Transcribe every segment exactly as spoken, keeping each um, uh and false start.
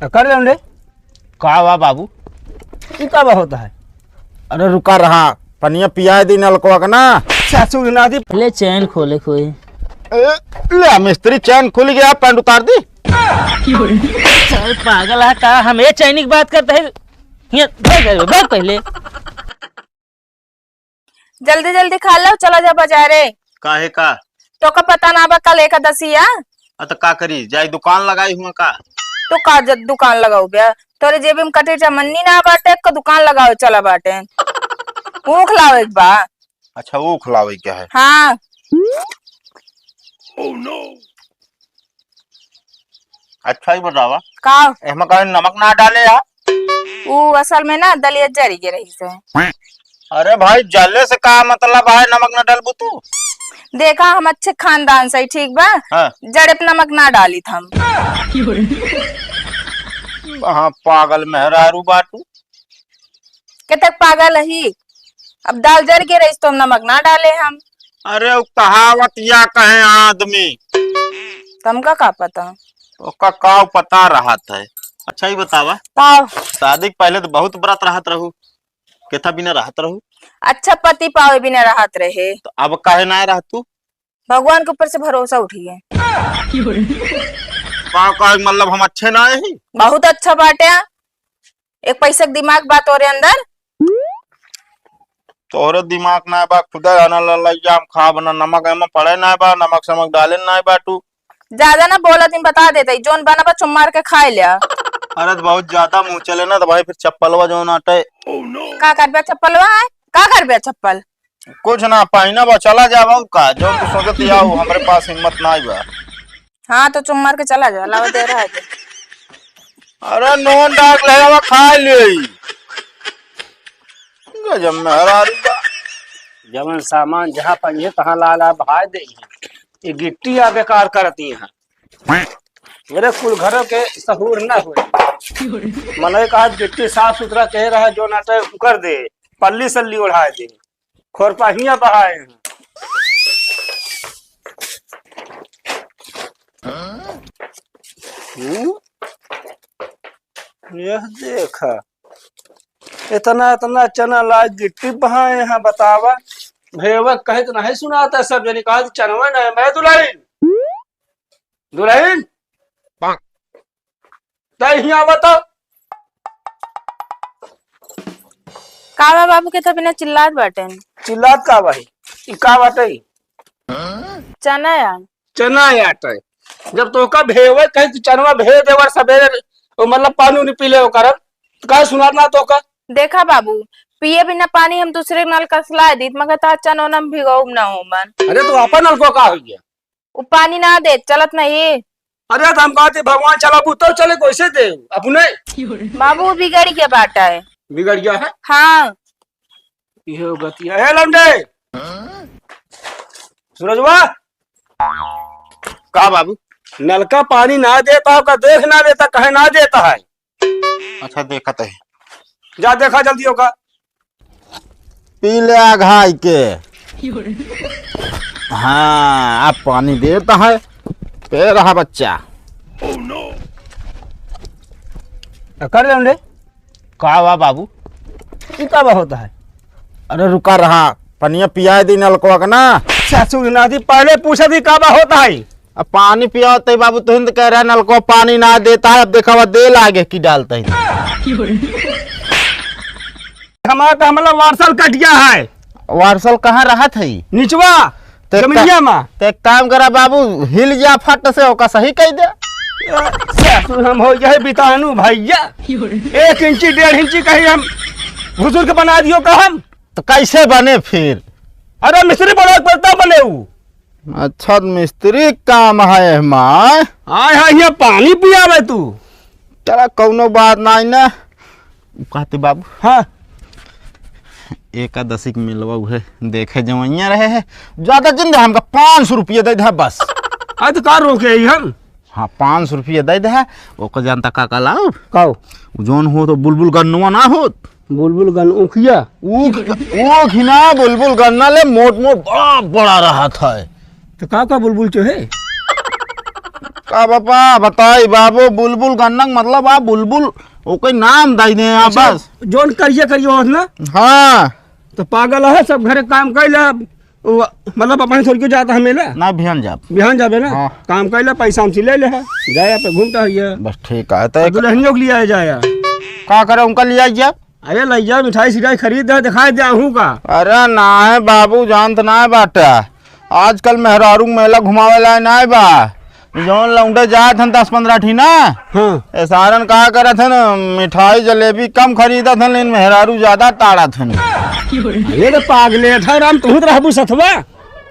तो कर ले रे। का बा बाबू? ई का बा होता है? अरे रुका रहा, पनिया पियाए दी नलकवा के ना। सासू के नाती। ले चैन खोले कोई। ए, ले मिस्त्री, चैन खुल गया, पैंट उतार दी। चल पागल है का? हम ये चैनी की बात करते हैं। ये बैठ, बैठ, बैठ पहले। जल्दी जल्दी खा लो, चला जा बाजारे। काहे का? तोका पता ना बा कल एकादशी आ? आ तो का करी, जाई दुकान लगाई हुआ का? तो का ज-, दुकान लगाऊ बे? तोरे जेबी में कटी चमन्नी ना बाटे, को दुकान लगावे चला बाटे। ऊख लावे के बा। अच्छा, ऊख लावे के है? हाँ। अच्छा ही बतावा। का? एहमा काहे नमक ना डाले यार? ऊ असल में ना दलिया जरी के रही से। अरे भाई, जले से का मतलब है, नमक ना डालबू तू? देखा, हम अच्छे खानदान से ही, ठीक बा? हाँ। जड़े पे नमक ना डाली हम। हाँ, पागल मेहरारू बाटू। केतक पागल ही? अब दाल जर के रहीस तो हम नमक ना डाले हम। अरे उ कहावत या कहे आदमी। तुमका का पता? ओका का पता रहत है। अच्छा ही बतावा। का? शादी के पहले तो बहुत व्रत रहत रहू, केथा बिना रहत रहू? अच्छा पति पावे बिना रहत रहे। तो अब काहे ना रहत तू? भगवान के ऊपर से भरोसा उठी है। का, का मतलब हम अच्छे ना ही? बहुत अच्छा बाटे। एक पैसा के दिमाग बा तोरे अंदर? तोरे दिमाग ना बा, खुदा जाना ला, ला, हम खाब ना, नमक एमा पड़े ना बा, नमक समक डाले ना बा तू। ज्यादा ना बोला, दिन बता देते, जोन बना बा चुम्मार के खाए लिया। अरे तो बहुत ज्यादा मुँह चले ना तो भाई फिर चप्पलवा जोन आटे। का करबे चप्पलवा है? का करबे चप्पल? कुछ ना, पहिना बा, चला जाब और का, जौन तू सोचत जाओ, हमरे पास हिम्मत नाई बा। हाँ, तो चुप मार के चला जा, लावा दे रहा है तो। अरे नून डाल ले, अब खा ले। गजब मेहरारू बा। जवन सामान जहाँ पाइए तहाँ ला ला बहाय दे। ये गिट्टी आ बेकार करती हैं। मेरे कुल घरों के सहूर ना हुए। मनई कहा गिट्टी साफ सुथरा कह रहा है, जो नाटे उकर दे, पल्ली सल्ली ओढ़ाए दे। खोरपाहिया बहाए हैं। हम्म? यह देखा, इतना, इतना चना लाग गिट्टी बहाए हैं, बतावा। भैया कहे तो नहीं सुनाता, सब जने कहा कि चनवा नहीं, मैं दुल्हन। दुल्हन? तै हियाँ बता। का बा बाबू के तबिना चिल्लात बाटेन? चिल्लात का बा? ई का बाटे? चना या। चना या आटे। जब तोका भेवे कहे तू चनवा भेज देवर सबेरे, ओ मतलब पानी उनी पी ले ओकर, तो काहे सुनात ना तोका? देखा बाबू, पिए बिना पानी हम दूसरे नलका से लाए दीत, मगर ता चनवा में भिगोब ना हो मन। अरे तो अपन नलको का हो गया? उ पानी ना दे, चलत नहीं। अरे तो हम कहते भगवान चलाबू तब चले, कैसे दे अपने? बाबू बिगड़ गया बाटा है। बिगड़ गया है? हाँ। ये गति है। ए लौंडे, सूरजवा, का बाबू? नलका पानी ना देता हो का, देख ना देता, कहे ना देता है। अच्छा, देखत है। जा देखा जल्दी ओका। पी ले अघाई के। हाँ, अब पानी देता है। पे रहा बच्चा। कर ले रे। का बा बाबू? ई का बा होता है? अरे रुका रहा, पनिया पियाए दी नलकवा के ना। सासू के नाती पहले पूछा थी का बा होता है? अब पानी पियावत है बाबू, तुहिन तो कह रहा है नलको पानी ना देता है, अब देखा हुआ दे लागे की डालता है। हमारा तो हमारा वारसल कट गया है। वारसल कहाँ रहत है? निचवा, ते जमीनिया का-, मा। ते एक काम करा बाबू, हिल जा फट से, ओका सही कह दे। सासू हम हो गए बितानू भैया, एक इंची डेढ़ इंची कहीं हम घुसुर के बना दियो का हम। तो कैसे बने फिर? अरे मिस्त्री बोला पड़ता बने ऊ। अच्छा, तो मिस्त्री के काम है माय। आय हाय, यहाँ पानी पियावे तू। चला, कौनो बात नाई ना। उ कहते बाबू। हाँ। एकादशी के मेलवा उहे देखे जवैया रहे है। ज्यादा जिन दे, हमका पाँच सौ रुपया दे दे बस। आज तो का रोके आई हम? हाँ, पाँच सौ रुपया दे दे। ओकर जानता का का लाओ? काओ? जौन हो तो बुलबुल गन्नुआ ना होत। बुलबुल गन ऊखिया? ऊख, ऊख ही ना, बुलबुल गन्ना ले, मोट मोट बड़ा बड़ा रहत है। तो का का बुलबुल चोहे? का बापा बताई बाबू, बुलबुल गन्नक मतलब आ बुलबुल, ओके नाम दई दे आप अच्छा, बस। जौन करिया करिया होत ना? हाँ। तो पागल है, सब घरे काम कर ले। वो, मतलब अपन छोड़ के जाता हमें ना? ना, बिहान जाब। बिहान जाबे ना? हाँ। काम कर ले, पैसा हमसे ले ले है। जाया पे घूमता है ये। बस ठीक है, तो अब एक दुल्हनियों के लिए आ जाया। का करे, उनका ले आई जाब? अरे लइया, मिठाई सिठाई खरीद दे, दिखाई दे आहू का। अरे नाहीं बाबू, जानत नाहीं बाटे, आजकल मेहरारू के मेला घुमावे ला नाहीं बा। जौन लौंडे जात हन दस पन्द्रह ठी ना, हाँ। ए सारन का करत हन, मिठाई जलेबी कम खरीदत हन, लेकिन मेहरारू ज्यादा ताड़त हन। अरे तो पागले था राम, तू तो रहबू सथवा।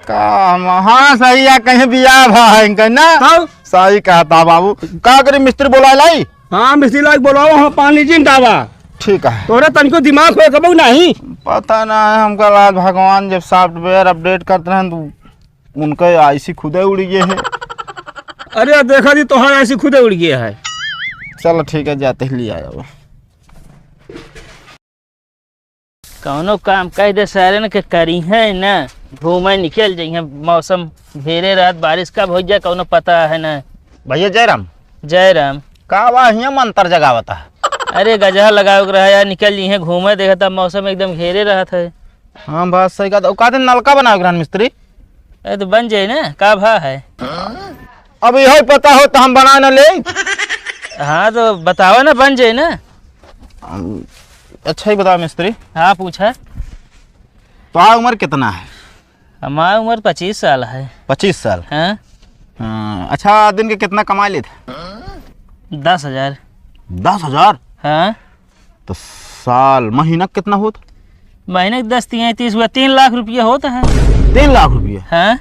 का हम, हाँ सही है, कहीं बियाह भा है इनका ना। तब? सही कहता बाबू, का करी मिस्त्री बोलाए लाई? हाँ, मिस्त्री लाग बोलाओ, हम पानी जिन डावा। ठीक है। तोरा तनिको दिमाग हो कबू नहीं? पता ना है हमका, आज भगवान जब सॉफ्टवेयर अपडेट करते रहन तो उनका आईसी खुदे उड़ गए है। अरे देखा जी, तोहार आईसी खुदे उड़ गया है। चलो ठीक है, जाते ही ले आया। कौनो काम कह दे सारे न के करी है न, घूमे निकल जाई है। मौसम घेरे रहत, बारिश कब हो जाए कौनो पता है न। भैया जय राम। जय राम। का बा हियां मंतर जगावता? अरे गजहा लगावे के रहा यार, निकल जाई है घूमे, देखा था मौसम एकदम घेरे रहत है। हाँ बात सही कहता। का दिन नलका बनावे के रहन मिस्त्री? अरे तो बन जाई ना, का भा है? अब यही पता हो तो हम बना न ले। हाँ तो बतावा ना, बन जाई ना। हम, अच्छा ही बताओ मिस्त्री। हाँ पूछा। तो आ उम्र कितना है? हमार उम्र पच्चीस साल है। पच्चीस साल? हाँ। हाँ, अच्छा दिन के कितना कमा लेते? दस हजार। दस हजार? हाँ। तो साल, महीना कितना होत? महीने के दस तीन तीस हुआ, तीन लाख रुपया होता है। तीन लाख रुपया? हाँ।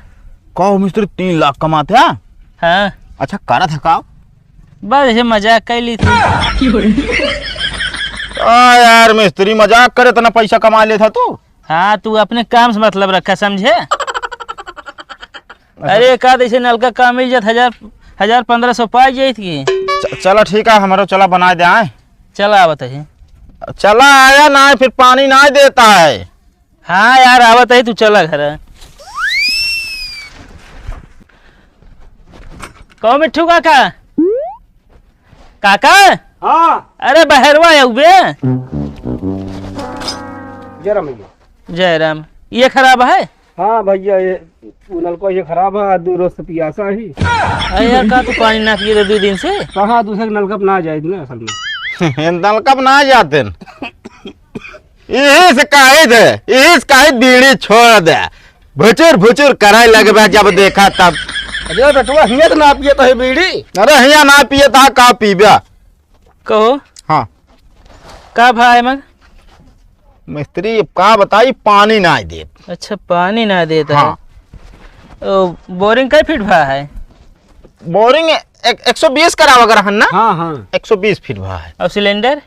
कहो मिस्त्री, तीन लाख कमाते हैं? हाँ। अच्छा, करत है का? बस ऐसे मजाक कर ली थी। आ यार मिस्त्री, मजाक करे इतना पैसा कमा लेता तू। हाँ, तू अपने काम से मतलब रखा, समझे? अरे, एक आध ऐसे नलका काम मिल जात, हजार, हजार पन्द्रह सौ पाई जाइत की। च-, चला ठीक है, हमारो चला बनाए दे आए। चला आवत है। चला आया ना, फिर पानी ना देता है। हाँ यार, आवत है, तू चला घर। कहो मिट्ठू काका। काका? हाँ। अरे बहरवा आऊ बे। जय राम भैया। जय राम। ये खराब है? हाँ भैया, ये वो नलका ये खराब है, दो रोज से पियासा ही। अरे यार, का तू पानी ना पिए तो दो दिन से? कहाँ दूसरे के नलका पे ना जाए ना असल में। नलका पे ना जाते न। यही से कही दे, यही से कही बीड़ी छोड़ दे। भुचुर भुचुर कराए लगबे जब देखा तब। अरे बेटवा, हियाँ तो ना पियत है बीड़ी। अरे हियाँ ना पियत है, का पीबे? कहो। हाँ। का भा है मग? मिस्त्री, अब का बताई, पानी ना देत। अच्छा, पानी ना देत है। हाँ। ओ, बोरिंग कै फीट भा है? बोरिंग एक, एक सौ बीस करावा अगर हन ना? हाँ, हाँ। एक सौ बीस फीट भा है। और सिलेंडर?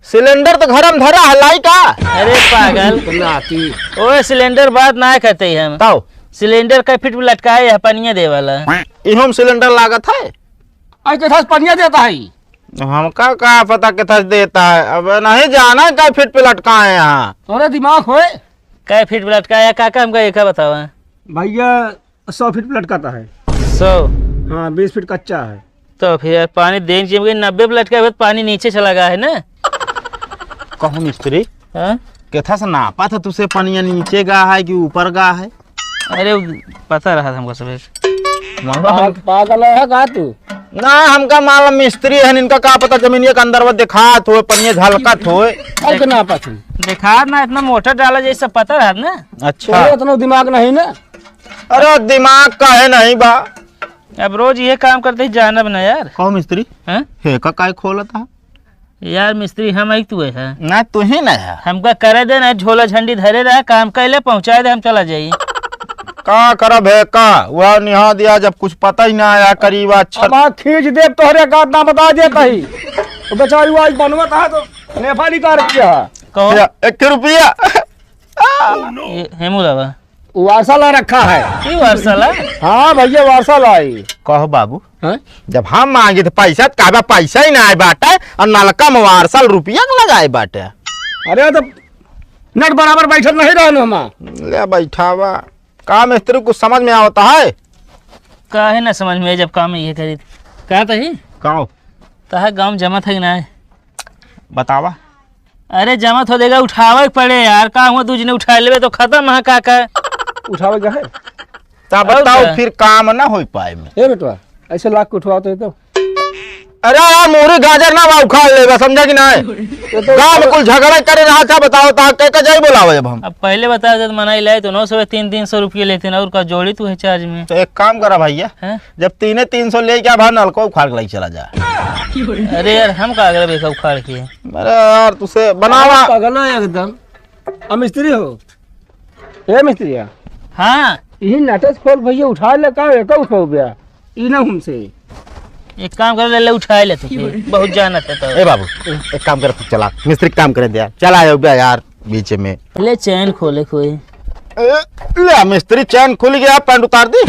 सिलेंडर तो घर में धरा है, लाई का? अरे पागल। नाती। ओए, सिलेंडर बात ना करते ही हम। ताओ। सिलेंडर कै फीट पे लटकाए है, पनिया दे वाला। इहो में सिलेंडर लागत है? आई के साथ पनिया देता है। हमका का पता कितना देता है, अब नहीं जाना कै फीट पे लटकाए हैं। तोरे दिमाग होए? कै फीट पे लटकाया काका, हमका एक बतावा। भैया, सौ फीट पे लटकाता है। सौ? हाँ, बीस फीट कच्चा है। तो फिर यार, पानी देन चाहिए, मगर नब्बे पे लटका हुआ तो पानी नीचे चला गया है ना। कहो मिस्त्री, हाँ? केथा से नापा था तुसे, पनिया नीचे गा है कि ऊपर गा है? अरे, पता रहा था हमको सब। मतलब पा-, पागल है का तू? ना, हमका मालूम मिस्त्री है, इनका का पता जमीनिया के अंदर वो दिखात होए, पनिया झलकत होए। और के नापा था? दिखात ना, इतना मोटर डाला जैसे पता रहा ना। अच्छा। तो इतना दिमाग नहीं ना। अरे दिमाग काहे नहीं बा? अब रोज ये काम करते ही जानब ना यार। कहो मिस्त्री, हैं? हे का काय खोलत है? यार मिस्त्री हम एक तू है। ना तू ही ना है। हमका करे दे ना, झोला झंडी धरे रहा, काम कैले पहुँचाए दे, हम चला जाई। का करब है का? वह निहा दिया जब कुछ पता ही ना आया करीब अच्छा। अब आ खींच दे तोहरे का ना बता देता ही। तो बेचारी वो आज बनवत है तो नेफा निकाल दिया है। कहो। या, एक रुपया। ये हेमू लावा। वारसा ला रखा है। की वारसा ला? हाँ भैया, वारसा लाई। कहो बाबू, हैं? जब हम मांगे तो पैसा, तो कहबा पैसा ही ना आए बाटे, और नलका में वारसा ला रुपया के लगाए बाटे। अरे तो नट बराबर बैठल नहीं रहन हमा। ले बैठावा। का मिस्त्री कुछ समझ में आवता है? काहे ना समझ में, जब काम ये करी। का तही? काओ? तहा गाँव जमत है कि नाहीं? बतावा। अरे जमत हो देगा, उठावे के पड़े यार, का हुआ, दू जने उठा लेबे तो खत्म है, का का? उठावे का है? ता और बताओ का? फिर काम ना हो पाए में। ए बेटवा, ऐसे लाग के उठवाओ तो, ये तो। अरे यार, मूरी गाजर ना बा, उखाड़ लेबा, समझा कि नाहीं? ये तो गाँव में कुल झगड़ा करे रहा था, बताओ, ता के, के जाई बोलावे अब हम? अब पहले बता देत, मनाई लाए तो नौ सौ या तीन, तीन सौ रुपये लेते ना, और का जोड़ी तू है चार्ज में। तो एक काम करा भैया, हैं? जब तीने तीन सौ लेके आ, भाई नलको उखाड़ के लेके चला जा। अरे यार, हम का अगला बेका उखाड़ के? अरे यार, तुसे बनावा। पागल हो एकदम। अब मिस्त्री हो? ए मिस्त्रिया। हाँ। यही नटस खोल भैया, उठा ले का, एका उठाओ बे। ई ना हमसे। एक काम कर, ले, ले उठा ले तू, बहुत जानत है तो। ए बाबू, एक काम कर, तू चला, मिस्त्री के काम करे दे यार, चला आओ बे यार बीच में। ले चैन खोले कोई। ए, ले मिस्त्री, चैन खुल गया, पैंट उतार दी।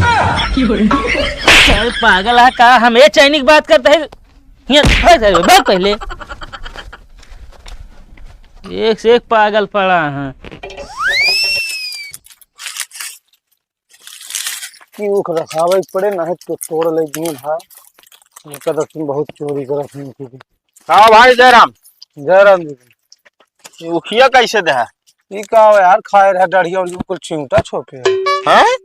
अरे पागल है का, हम ये चैनी की बात करते हैं? हियाँ बैठ, बैठ, बैठ पहले। एक से एक पागल पड़ा है। कि ऊख रखावे के पड़े, नहीं तो तोड़ ले दिए भाई। एकादशी में बहुत चोरी करत हैं इनकी भी। हाँ भाई जयराम। जयराम जी। ये उखिया कैसे दे है? ई का हो यार, खाए रहा डढ़िया उनके कुल चिमटा छोपे है। हैं?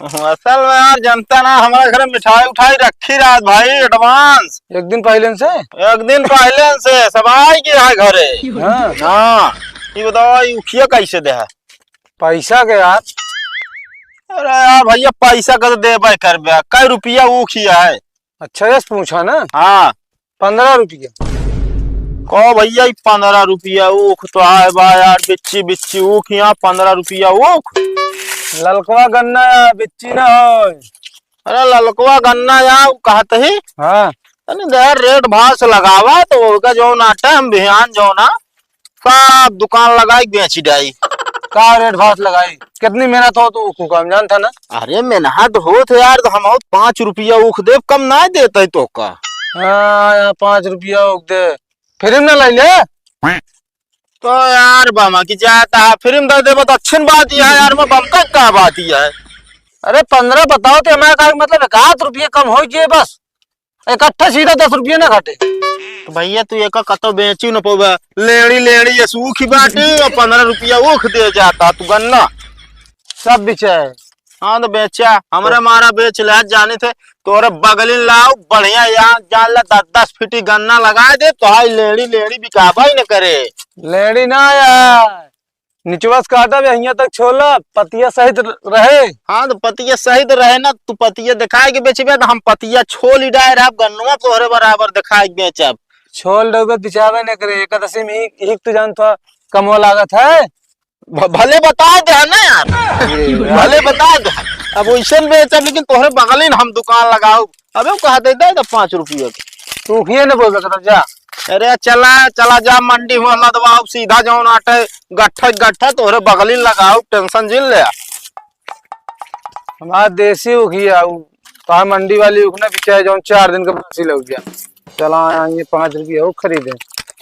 असल में यार, जनता ना, हमारे घर में मिठाई उठाई रखी रहत भाई, advance। एक दिन पहले से? एक दिन पहले से, सब आई के है घरे। हाँ। हाँ, ये बताओ, ये उखिया कैसे दे है? पैसा के यार। अरे यार भैया, पैसा का तो देबे करबे, कै रुपया उखिया है? अच्छा, यस पूछा ना। हाँ। पन्द्रह रुपया। कहो भैया, ई पन्द्रह रुपया ऊख तो आए बा यार, बिच्ची बिच्ची ऊख, यहाँ पन्द्रह रुपया ऊख। ललकवा गन्ना या बिच्ची ना होय। अरे ललकवा गन्ना या ऊ कहत ही। हाँ। तनी देर रेट भाव से लगावा तो ओका जौन आटे हम बिहान जौन आ सब दुकान लगाई के बेची डाई। का रेट भाव से लगाई? कितनी मेहनत हो तू ऊख का, हम जानता ना। अरे मेहनत होत है यार, तो हम और पाँच रुपया ऊख देब, कम ना देते तो का। हाँ, यहाँ पाँच रुपया ऊख दे, फ्री में ना लाई ले। तो यार बामा की जाता है, फ्री में दे देबो तो अच्छी बात यह है यार, मैं बमका का बात यह है। अरे पन्द्रह बताओ तो हमारे का मतलब एक आध रुपया कम हो जाए बस। इकट्ठा सीधा दस रुपया ना घटे। तो भैया तू एक कतो बेची न पौबा, लेड़ी लेड़ी ये सूखी बाटी और पन्द्रह रुपया ऊख दे जाता तू गन्ना। सब बिचाए। हाँ तो बेचा, हमरे मारा बेच ले, जाने थे तोरे बगलिन लाओ बढ़िया यार, जान ला दस दस फीटी गन्ना लगा दे तो हाई लेड़ी लेड़ी बिकाबा ही न करे। लेड़ी ना यार, निचवा से काटब, हियां तक छोला, पतिया सहित रहे। हाँ, तो पतिया सहित रहे ना, तू पतिया दिखाए के बेचबे, तो हम पतिया छोल ही डाए रहब, गन्नुआ तोहरे बराबर दिखाए के बेचब। छोल डूबे बिचावे न करे, एकादशी में ही, ही तू जान थोड़ा कमवा लागत है। भ-, भले बता दे है ना यार, भले बता दे। अब वैसे न बेचब, लेकिन तोहरे बगलिन हम दुकान लगाओ। अबे वो कहा दे दे तो पाँच रुपये के। तू उखिए न बोल सकता, जा। अरे चला, चला जा मंडी हुआ लदवाओ, सीधा जौन आटे गट्ठा गट्ठा तोहरे बगलिन लगाओ, tension जिन ले। हमार देसी उखिया, उ, तोहार मंडी वाली उख ना बिचाए जौन चार दिन के बासी लग गया। चला आए, ये पाँच रुपया हो खरीदे।